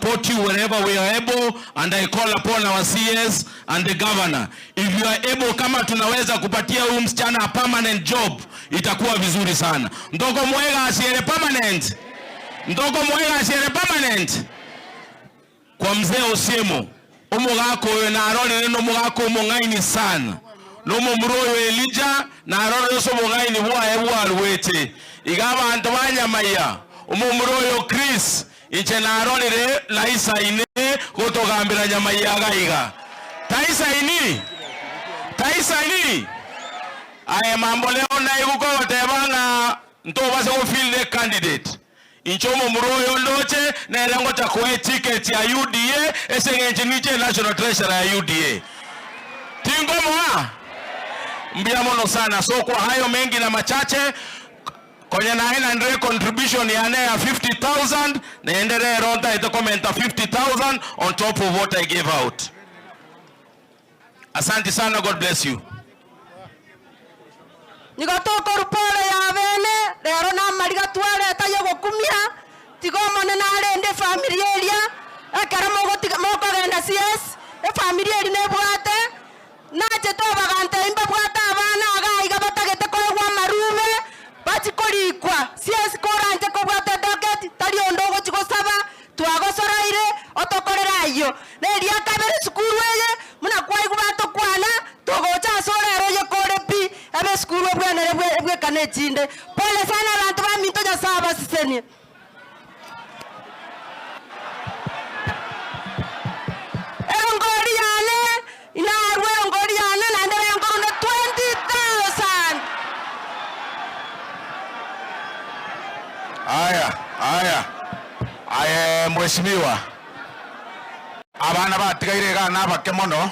support you wherever we are able and I call upon our CS and the governor. If you are able, kama tunaweza kupatia huyu msichana a permanent job itakuwa vizuri sana. Ndoko mwega asiere permanent. Ndoko mwega asiere permanent. Kwa mzee Osiemo omogaka oyo narorire nomogaka omong'aini sana nomomura oyo Elija narorire ase obong'aini bwaye bwaruete iga abanto ba Nyamaiya omomura oyo Chris inche narorire naisaine gotogambera Nyamaiya iga iga taisaini? Taisaini? Aye mambo leo naigwe kogoteba ng'a ntobase go field a candidate Inche omomura oyo ndoche nere ngocha koa eticket ya UDA ase eng'encho ninche national treasurer ya UDA. Tinkomoa? Mbuya mono sana. So kwa hayo mengi na machache, konya naenanire econtribution yane ya 50,000 naende rero ntaete komenta 50,000 on top of what I gave out. Asanti sana, God bless you. Nigo tokorua pole ya bene rero namariga twareta y'ogokumia, tiga Omonene arende efamiri eria, ekero mogotiga mokogenda CS, efamiri eria nebwate, nachete obagantebia mbabwate abana iga iga batagete koegwa amarube, bachie korikwa, CS koranche kobwata edocket, tari onde ogochia gosaba, Twagosoroire otokorere ayio. Na eria kabere esukuru eye, buna kwaigwa batokwana, togocha ase orero oyekore pi, ebe esukuru ebwenere bwekane echinde. Pole sana abanto baminto Nyasae abasesenie. Erongori yane, inarue erongori yane naende renkorunda 20,000. Aya, aya, aye mheshimiwa, abana batigaire igaa nabake mono.